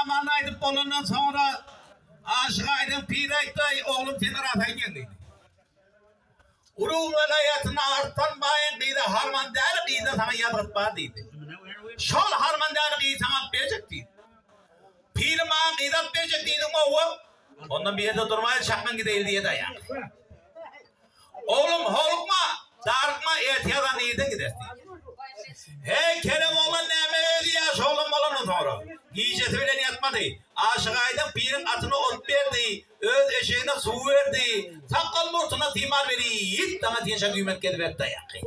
namazyny aýdyp bolandan soňra Aşyk Aýdyň pir aýtdy, Oglum sen ras aýdýaň diýdi. Uruň welaýatynda Arslan baýyň gyzy Harmandäli gyzda saňa ýazgyt bar diýdi. Şol Harmandäli gyzy saňa alyp berjek diýdi. Pirim maňa gyz alyp berjek diýdiň oglum. Ondan bir ýerde durmaýyn, çakgan gideýli diýdi aýak. Oglum howlukma, darykma, erte ýazan irden gideris diýdi. Heý, Kerem oglan näme özi ýaş oglan bolandan soňra, gijesi bilen ýatmady. Aşyk Aýdyň piriň atyny ot berdi, öz eşegine suw berdi, sakgal-murtuna timar berip, daňa tynça güýmenip geziberdi daýaky.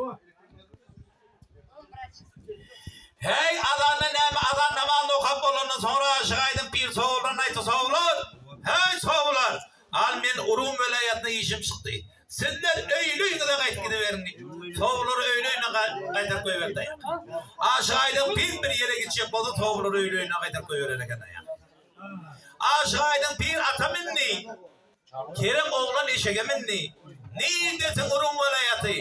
Heý, azanda näme, azan namazyny okap bolandan soňra Aşyk Aýdyň pir sowulan aýtdy, Sowular! Heý, sowular! Al men Urum welaýatyna işim çykdy. Sizler öýli-öýüňize gaýdyp gidiberiň diýip, sowulary öýli-öýüne gaýtaryp goýberdi aýak. Aşyk Aýdyň pir bir ýere gitjek bolsa, sowulary öýli-öýüne gaýtaryp goýberer eken aýak. Aşyk Aýdyň pir ata mindi. Kerem oglan eşege mindi. Nirdesiň Urum welaýaty?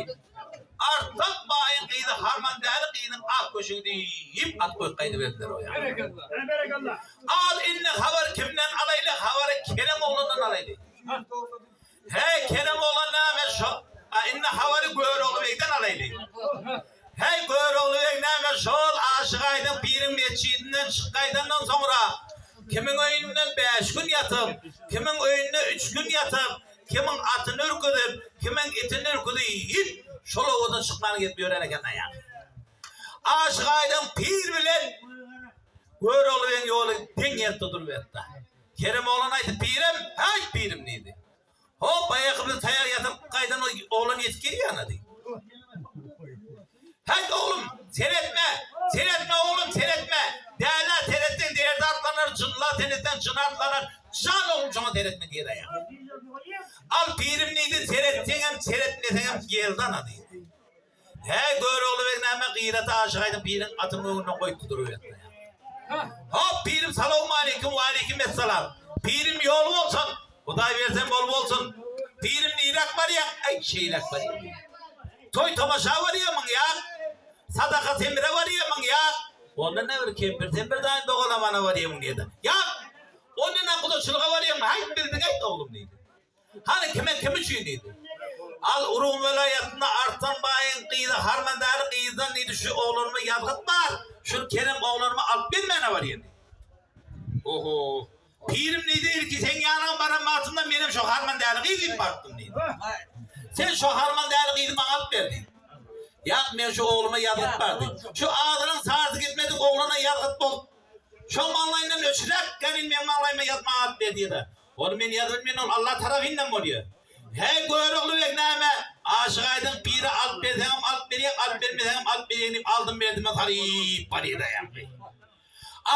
Arslan baýyň gyzy Harmandäli gyzyň ak köşügi diýip at goýup gaýdyberdiler o ýana. Al indi habary kimden alaýly, habary Kerem oglandan alaýly. Heý, Kerem oglan näme şo, a indi habary Görogly begden alaýly. Heý, Görogly beg näme şol Aşyk Aýdyň piriň metjidinden çyk gaýdandan soňra kimiň öýünde bäş gün ýatyp, kimiň öýünde üç gün ýatyp, kimiň atyny ürküzip, kimiň itini ürküzi-ip, şol obadan çykman gezip ýören eken aýak. Aşyk Aýdyň pir bilen Görogly begiň ýoly deň gelip duruberdi. Kerem oglan aýtdy, Pirim, häýt pirim diýdi. Hop, baýaky bizi taýak ýatyryp gaýdan oglan ýetip gelýän-ä diýdi. Häýt oglum, seretme, seretme oglum, seretme. Dälä seretseň derdi artlanar, jynla seretseň jyny artlanar. Jan oglum şoňa seretme diýdi aýal. Al pirim diýdi, seretseňem, seretmeseňem geldi-ana diýdi. Häý, Görogly beg näme Gyraty Aşyk Aýdyň piriň atynyň öňünden goýupdy duruberdi. Hop, pirim salowmaleýkim, waleýkim essalam. Pirim ýol bolsun, Hudaý berse bol bolsun. Pirim niräk barýaň? Äý, şeýläk barýan. Toý-tomaşa barýarmyň ýa? Sadaka-semire barýarmyň ýa? Onda ne bir kempir-sempir daýyny dogalamana barýarmyň diýdi. Ýa, onda ne gudaçylyga barýarmyň? Häý, bildiň-äýt oglum diýdi. Hany kime kim üçin diýdi. Al Uruň welaýatynda Arslan baýyň gyzy Harmandäli gyzdan diýdi şu oglanyma ýazgyt bar, şuny Kerem oglanyma alyp bermäne barýan diýdi. Oho. Pirim diýdi ilki seň ýanyňa baran wagtymda menem şo Harmandäli gyz diýip barypdym diýdi. Sen şo Harmandäli gyzy maňa alyp ber diýdi. Ýak men şu ogluma ýazgyt bar diýdi. Şu azynyň sarsy gitmedik oglana ýazgyt bolup şoň maňlaýyndan öçüräk gelin meň maňlaýyma ýazmaga alyp ber diýdi. Ony men ýazan men ol Allah tarapyndan bolýar. Häý Görogly beg näme Aşyk Aýdyň pire alyp berseňem alyp berýäň alyp bermeseňem alyp berýäň diýip aldym berdime salyp barýada ýaňky.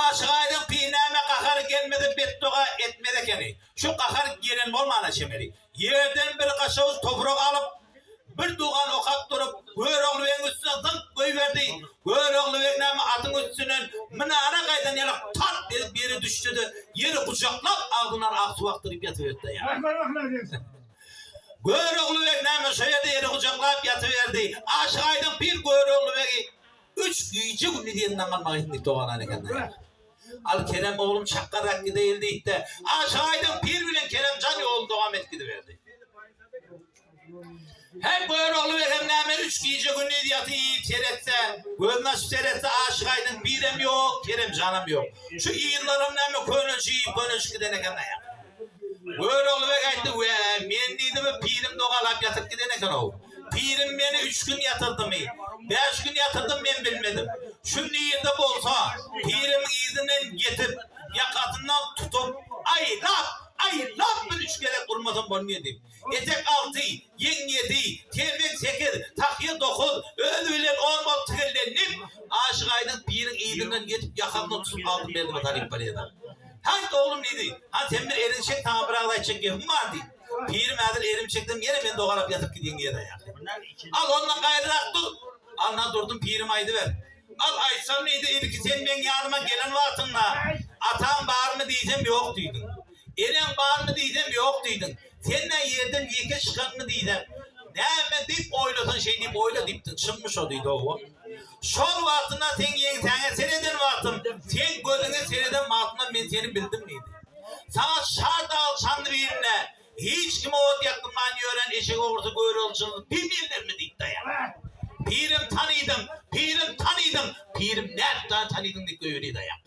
Aşyk Aýdyň pir näme gahary gelmese betdoga etmez ekeni. Şu gahar gelen bolmana çemeli. Ýerden bir gaşawuç toprak alyp Bir dugany okap durup, Görogly begiň üstüne zyňk goýberdi. Görogly beg näme atyň üstünden minara gaýdan ýaly tarp edip ýere düşdi-de, ýeri gujaklap agzyndan ak suw akdyryp ýatyberdi. Görogly beg näme şo ýerde ýeri gujaklap ýatyberdi. Aşyk Aýdyň pir Görogly begi üç gije-gündiz ýerinden galmak etsin diýip dogalan eken. Al Kerem oglum çakgarrak gideýin diýipdi. Aşyk Aýdyň pir bilen Kerem jan ýoluny dowam edip gidiberdi. Häý Görogly begem näme üç gije-gündiz ýatyp seretse, gözüni açyp seretse Aşyk Aýdyň pirem ýok, Kerem janam ýok. Şu yzlaram näme könelşip, könelşip giden eken aýak. Görogly beg aýtdy, Wä, men diýdi, bu pirim dogalap ýatyp giden eken-ow. Pirim meni üç gün ýatyrdymy, bäş gün ýatyrdym men bilmedim. Şu nirde bolsa, pirimiň yzyndan ýetip, ýakasyndan tutup, aýlap, aýlap bir üç gezek urmasam bolmaýar diýip. Etek alty, ýeň ýedi, telpek sekiz, tahýa dokuz, özi bilen on bolup tiginlenip, Aşyk Aýdyň piriň yzyndan ýetip, ýakasyndan tutup aldym berdim Talyp barýada. Haýt, oglum diýdi, han sen bir eliňi çek, saňa bir agyz aýtjak gepim bar diýdi. Pirim häzir elimi çeksem ýene meni dogalap ýatyp gidýän ýer aýaky. Al ondan gaýryrak dur. Alna durdum pirim aýdyber. Al aýtsam diýdi, ilki sen meň ýanyma gelen wagtyňda ataň barmy diýsem ýok diýdiň. Eneň barmy diýsem ýok diýdiň. Sen-ä ýerden ýeke çykanmy diýsem. Näme diýip oýlasaň şeý diýip oýla diýipdiň. Çynmy şo diýdi owa. Şol wagtynda seň ýeňsäňe sereden wagtym, seň gözüňe sereden wagtymda men seni bildim diýdi. Saňa şar dagy çandy birinde hiç kime ot ýakdyrman ýören eşek ogrusy Görogly bilmeýänlermi diýip daýan. Pirim tanydyň, pirim tanydyň, pirim nädip tanydyň diýip goýberýär daýan.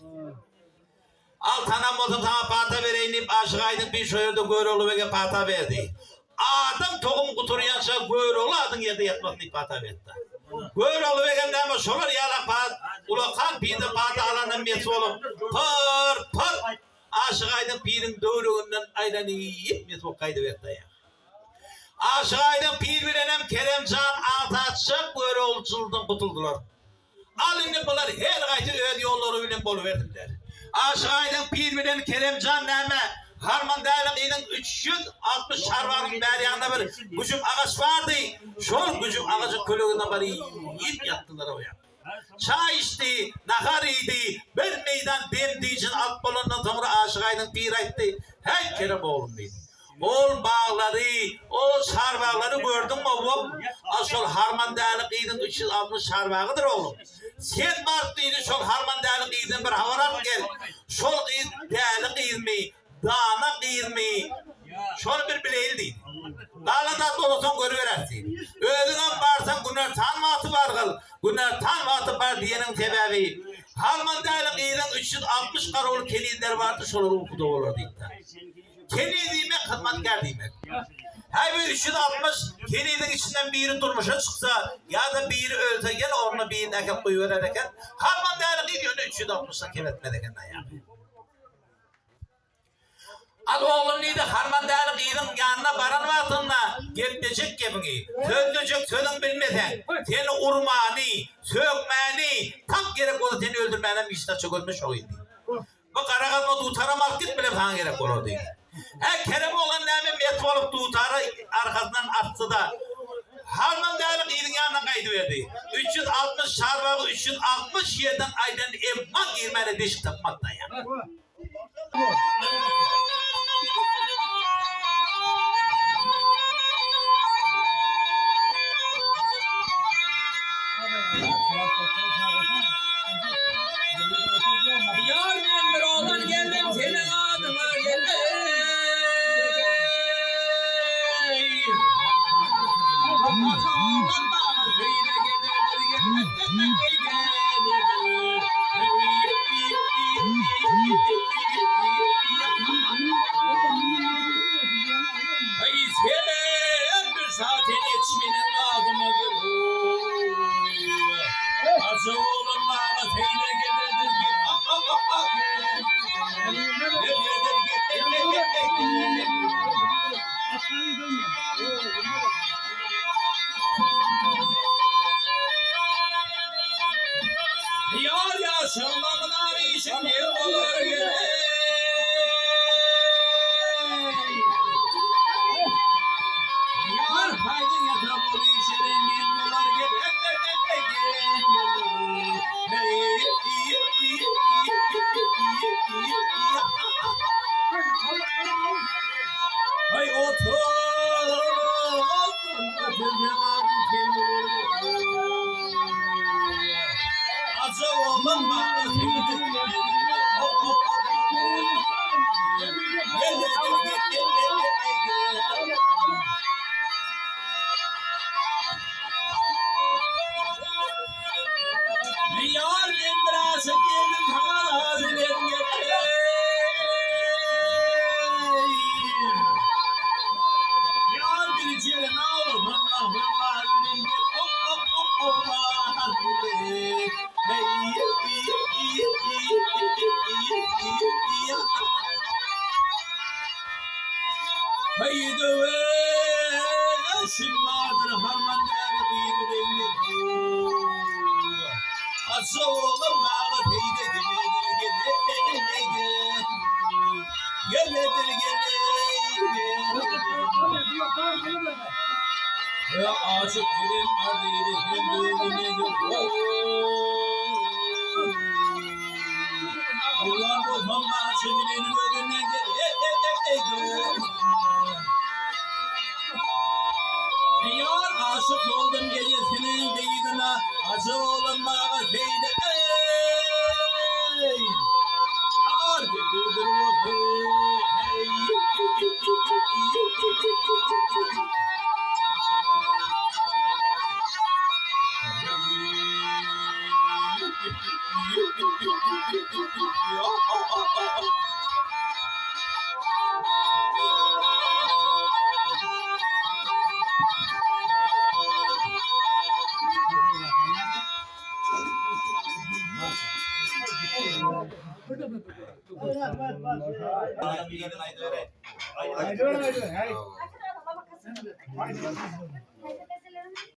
Al tanam bolsam saňa pata bereýin diýip Aşyk Aýdyň pir şo ýerde Görogly bege pata berdi. Adam togum gutarýança Görogly adyň ýerde ýatmasyn diýip pata berdi. Görogly begem näme şolar ýala pat ulakan pirden pata alandan mes bolup pyr pyr Aşyk Aýdyň piriň döwreginden aýlanyp mes bolup gaýdyberdi aýak. Aşyk Aýdyň pir bilenem Keremjan aňsatjak Göroglyçyldan gutuldylar. Al indi bular her gaýsy öz ýollary bilen bolubersinler. Aşyk Aýdyň pir bilen Keremjan näme, Harmandäli gyzyň 360 çarwagynyň bäri ýanynda bir güjüm agaç bardy, şol güjüm agajyň köleginde baryp ýatdylar o ýa. Çaý içdi, nahar iýdi, bir meýdan dem-dynjyny alyp bolandan soňra Aşyk Aýdyň pir aýtdy, Häý, Kerem oglum diýdi. Ol baglary, ol çarbaglary gördüňmi, oglum? A şol Harmandäli gyzyň 360 çarbagydyr, oglum. Sen baryp diýdi, şol Harmandäli gyzdan bir habar alyp gel. Şol gyz däli gyzmy, dana gyzmy, şony bir bileýli diýdi. Galan zat bolsa soň görübereris diýdi. Özüňem barsaň günortan wagty bargyl. Günortan wagty bar diýeniň sebäbi, Harmandäli gyzyň 360 garawul kenizleri bardy, şolar ukuda bolar diýdi. Keniz diýmek hyzmatkär diýmek. Her bir 360 keniziň içinden biri durmuşa çyksa ýa-da biri ölse ýene ornuna birini äkep goýberer eken. Harman däli gyz ýöne 360-dan kem etmez eken aýaly. Al oglum diýdi, Harman däli gyzyň ýanyna baran wagtyňda geplejek gepiňi, sözlejek sözüň bilmeseň, seni urmany, sökmäni, tak gerek bolsa seni öldürmänem işdä çökerme şo gyz diýdi. Bu gara gazma dutaram alyp git bile saňa gerek bolar diýdi. Hä Kerem oglan näme mes bolup dutary arkasyndan asdy-da, Harman däli gyzyň ýanyna gaýdyberdi. 360 çarbagy 360 ýerden aýdan emma girmäne deşik tapmady daýan. Ýar men bir oglan geldim seniň adyňa geldim. Aý sen bir saat ýetişmeniň adyma gel. Ajy oglan maňa seýle geledir gel. Ýar ýaşalmagyna işiň ýer bolar gel. Ýar haýdyň ýata bol işe rengin bolar gel. Haý otur Aja oglan maňa Ýar men bir aşyk geldim saňa razy men Ýar bir jeren awlasaň Heý döweşim bardyr harman däli gyzy reňli Aça oglum maňa peýda geledir geledir geledir gele Aşyk eren arzyly sen göwnüme Gurban bolsam aşyk bilen gözüne gel. Ýar Aşyk boldum ejesiniň gyzyna, Ajap oglan maňa seýdi, eý! Ar geldidir o, heý!